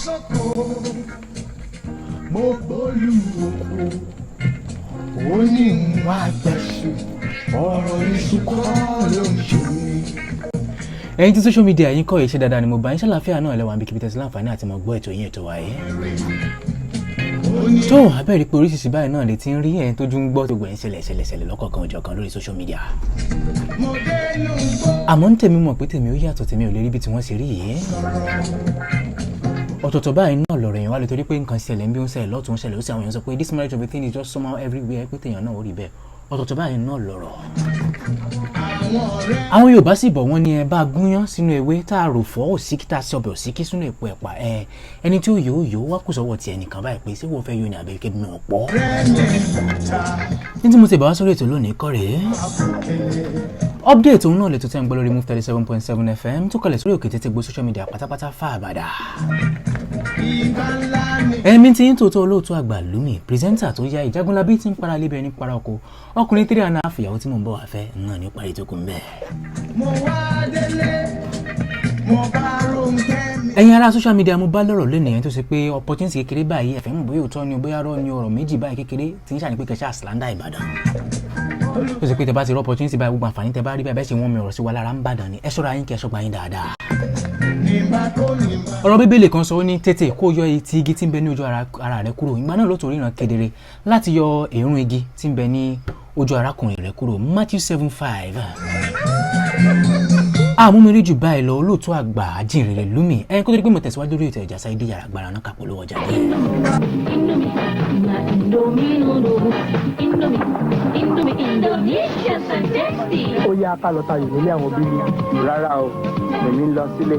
Sóko, mo gbólú oko, ó ní ń wá gbẹ̀sù, ọ̀rọ̀ iṣu kọ́ ló ń ṣe. Ẹ̀yin tí social media yín kọ́ yìí, ṣe dáadáa ni mo bá yín? Ṣàlàáfíà náà lẹ́wọ̀n àbíkíbi tẹ̀sí láǹfààní àti mọ̀ gbọ́ ètò yín, ètò wa yìí? Tó abẹ́rẹ́ pé oríṣiríṣi báyìí náà lè ti ń rí ẹ̀yin tójú ń gbọ́, gbogbo ẹ̀ ń ṣẹlẹ̀ ṣẹlẹ̀ ṣẹlẹ̀ lọ́kọ̀ọ̀kan òjọ̀kan lórí social media. Mo dénú gbó. Àmọ́ ń tèmi mọ̀ pé tèmi ó yàtọ̀, tèmi ò lè rí bí tí wọ́n ṣe rí yìí. Ọ̀tọ̀ọ̀tọ̀ báyìí náà lọ̀rọ̀ èèyàn wá lè torí pé nǹkan ṣẹlẹ̀ ń bí, ó ń ṣẹlẹ̀ lọ́tún, ń ṣẹlẹ̀ ó sì. Àwọn èèyàn sọ pé this marriage of a thing is just somehow everywhere, pé tèèyàn náà ó rí bẹ́ẹ̀. Ọ̀tọ̀ọ̀tọ̀ báyìí náà lọ̀rọ̀. Àwọn ọ̀rẹ́ Àwọn Yorùbá sì bọ̀, wọ́n ní ẹ bá gúnyán sínú ewé, tá a rò fọ́ òsíkí, tá a ṣe ọbẹ̀ òsíkí sínú èpo ẹ̀pà, ẹ ẹni tí ó yòó yòó wá kù sọ́wọ́ tiẹ̀ nìkan báyìí pé ṣé wọ́n fẹ́ yóò ní àbẹ̀ kébí mi ò pọ̀. Mi bàtà. Ní tí mo ti bá wá sórí ètò lónìí kọ́ rèé, update òun náà lè tó tẹ́ ń gbọ́ lórí Move 37.7 FM tó kalẹ̀ sórí òkè tètè gbó social media pátápátá fà àbàdà. Ìgbà ńlá ni. Ẹ̀mí tí ń tòótọ́, olóòtú àgbà lumi, presenter tó yá ìjágunlábí tí ń para lébi ẹni para oko, ọkùnrin three and a half, ìyàwó tí mò ń bọ̀ wá fẹ́ náà ní parí tó kù ń bẹ́ẹ̀. Mo wá délé, mo bá Rónkẹ́ mi. Ẹ̀yin ará social media, mo bá lọ́rọ̀ lónìí, ẹni tó ṣe pé opportunity kékeré báyìí ẹ̀fẹ̀ mọ̀ bóyá òótọ́ ni o, bóyá rọ́ ni, ọ̀rọ̀ méjì báyìí kékeré tí ń ṣàní pé kẹṣẹ́ àsìláńdà Ìbàdàn, tó ṣe pé tẹ bá ti rí opportunity báyìí, gbogbo àǹfààní tẹ bá rí báyìí, bẹ́ẹ̀ ṣe wọ́n mi ọ̀rọ̀ sí wa lára ń bàdàn ni. Ẹ ṣọ́ra yín, kẹ́ ẹ ṣọ́gba yín dáadáa. Ní bá kó ní bá. Ọ̀rọ̀ Bíbélì kan sọ, ó ní tètè kó yọ etí igi tí ń bẹ ní ojú ara rẹ kúrò, ìgbà náà ló tó ríran kedere láti yọ èrún igi tí ń bẹ ní ojú arákùnrin rẹ kúrò. Matthew 7:5. Àmúmirí jù báyìí lọ, olóòtú àgbà ajínrere lumi ẹ, kó tó di pé mo tẹ̀síwájú lórí ètò ìjà sáyé dé yàrá agbára náà, kápò lówó ọjà díẹ̀. Indomie, na Indomie noodles. Indomie, Indomie, Indonesian and tasty. Ó yá, ká lọ tayò nílé àwọn bíbí. Rárá o, èmi ń lọ sílé,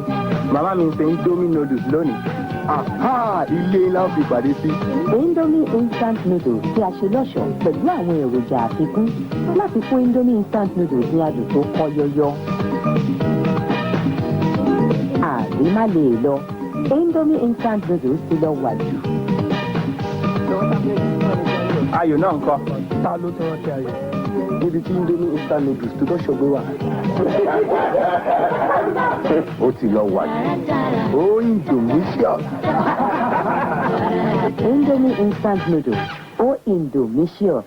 màmá mi ń ṣe Indomie noodles lónìí. Àhá, ilé ńlá fi pàdé sí. Indomie instant noodles tí a ṣe lọ́ṣọ̀ọ́ pẹ̀lú àwọn èròjà àfikún láti fún Indomie instant noodles ní adùn tó kọ́ yọyọ. Àrí má lè lọ, Indomie instant noodles ti lọ wà jù. Ayò náà ń kọ́? Ta ló tún rántí ayò? Níbi tí Indomie instant noodles tó tó ṣògbé wà. Ó ti lọ wà jù, ó Indomisious. Indomie instant noodles, ó Indomisious.